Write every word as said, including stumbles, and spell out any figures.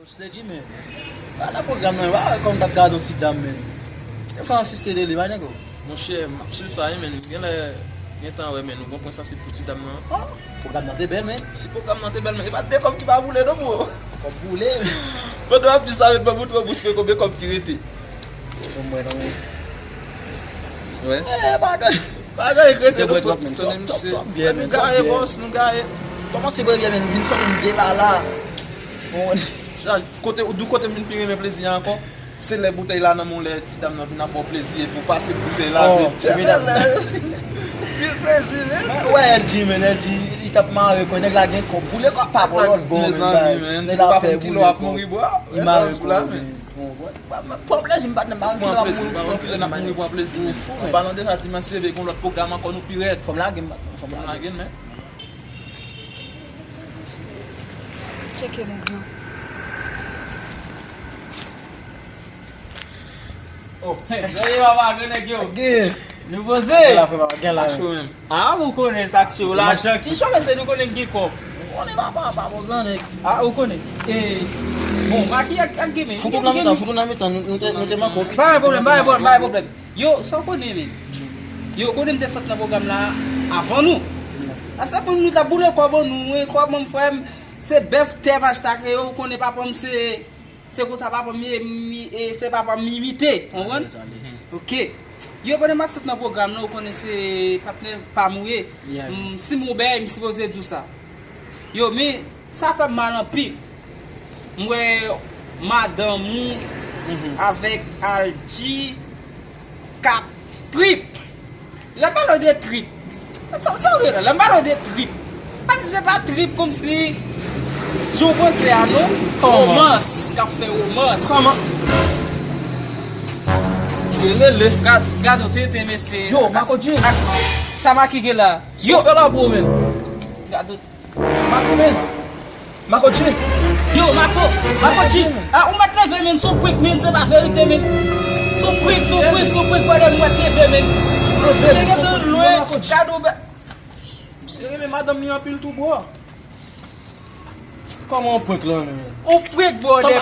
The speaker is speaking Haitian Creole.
Slèdji, men. Pa nan pwogram nan, pa wè kòm t ap gade yon ti dam, men. Te fè yon fiste de li, pa nègo. Monchè, m ap swiv sa, wi, men. Genlè, gentan wè, men. Nou konprann sa, se pou ti dam nan. Oh, pwogram nan te bèl, men. Si pwogram nan te bèl, men. E pa de kòb ki pa boule, non, bro. Kòb boule, men. Pandan w ap di sa, men, ban m montre w bous mwen konbyen kòb ki rete. Bon, mwen, non. Wè. Eh, bagay. Bagay rete, nou fò. Tande misye. Nou gaye, bòs, nou gaye. Kòmanse bwè byè, men, vin santi m debala. Bon. Kote, ou di kote m vin pi renmen plezi a ankò? Se lè boutèy la nan men w, lè ti dam nan vin ap ba w plezi, epi w pase boutèy la, oh, men, men, pil plezi, men. Wè, L G, men, L G, li t ap mare kò, nèg la gen kòb, boule kò pa bò lòt bò, men, mezanmi, men, nèg la pè boule kò. Li mare kò, men. Bon, bon, pran plezi, m pa t nan, m pa konn kilè n ap mouri, pran plezi, men. An palan de sa, dimanch se vre, gon lòt pwogram ankò, nou pi rèd. Fò m lage m, fò m lage m, men. Tcheke nèg yo. Oh. Hey, sèye papa, gen nèg yo. Gen. Nou poze. Gen la, frè, gen la. Sa cho menm. Ah, ou konnen sa k cho la. Dimanch. Jan ki cho, men se nou konnen k gen kòb. Ou konnen papa, pa bon gran nèg. Ah, ou konnen. E, bon, Maki ak, ak Geme. Fout ou nan mitan, fout ou nan mitan, nou, nou te, nou te manke w piti. Pa gen pwoblèm, pa gen pwoblèm, pa gen pwoblèm. Yo, sa w konnen, men. Yo, konnen m te sot nan pwogram la avan nou. A sa pou nou t ap boule kòb an nou, wi, kòb an m, frè m, se bèf tè m achte ak yo, ou konnen papa m se, se konsa papa m ye, mi, e se papa m imite, konprann? Alèz, alèz. Ok. Yo, pandan m ap sot nan pwogram nan, ou konnen se patnè pa m ou ye. Yeah. M, si m oubèy, m sipoze di w sa. Yo, men, sa fè m mal anpil. M wè madanm ou avèk Aldji k ap trip. Lè m pale w de trip, sa, sa w rele? Lè m pale w de trip, pa di se pa trip kòmsi jan w panse a non. Kòman? Romans, k ap fè romans. Kòman? Yo, rele. Gad, gad yon tenten, mesye. Yo, Makodji. Ak sa Maki gen la. Yo. Sa w fè la, bro, men? Gad yon Mako, men. Mako G. Yo, Mako, Mako G. Ah, ou mèt leve, men, sou prank, men, se pa verite, men. Sou prank, sou prank, sou prank, brother, ou mèt leve, men. Misye gentan lwen, gad ou bè. Misye renmen madanm li anpil tou, bro. Kòman yon prank la, men? Yon prank, brother.